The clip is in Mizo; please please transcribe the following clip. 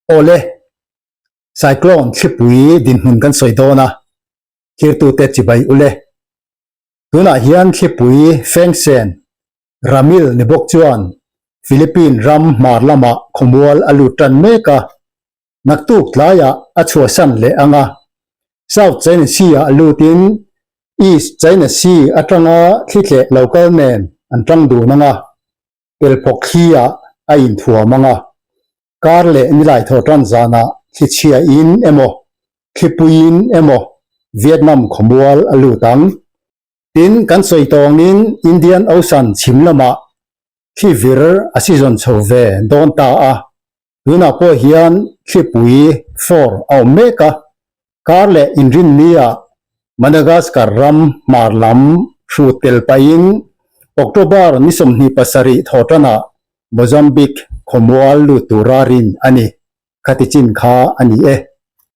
Awle, Cyclone thlipui dinhmun kan sawi dawn a, thirtute chibai ule. Tunah hian thlipui Fengsen, Ramil ni bawk chuan Philippine ram hmar lamah khawmual a lut tan mek a, naktuk tlaiah a chhuahsan leh ang a. South China Sea-ah lutin East China Sea atanga thlitleh lo kal nen an tang dun ang a, pelphawk thli-ah a inthuam ang a. Kar leh nilai thaw tan zanah thlichhiain emaw, thlipuiin emaw Vietnam khawmual a lut ang. Tin, kan sawi tawngin Indian Ocean chhim lamah thli vir a season chho ve dawn ta a, tunah pawh hian thlipui fawr a awm mek a, kar leh inrinni-ah Madagascar ram hmar lam hrut tel pahin October ni 27 thaw tanah Mozambique khawmual lut tura rin a ni. Khati chin kha a ni e.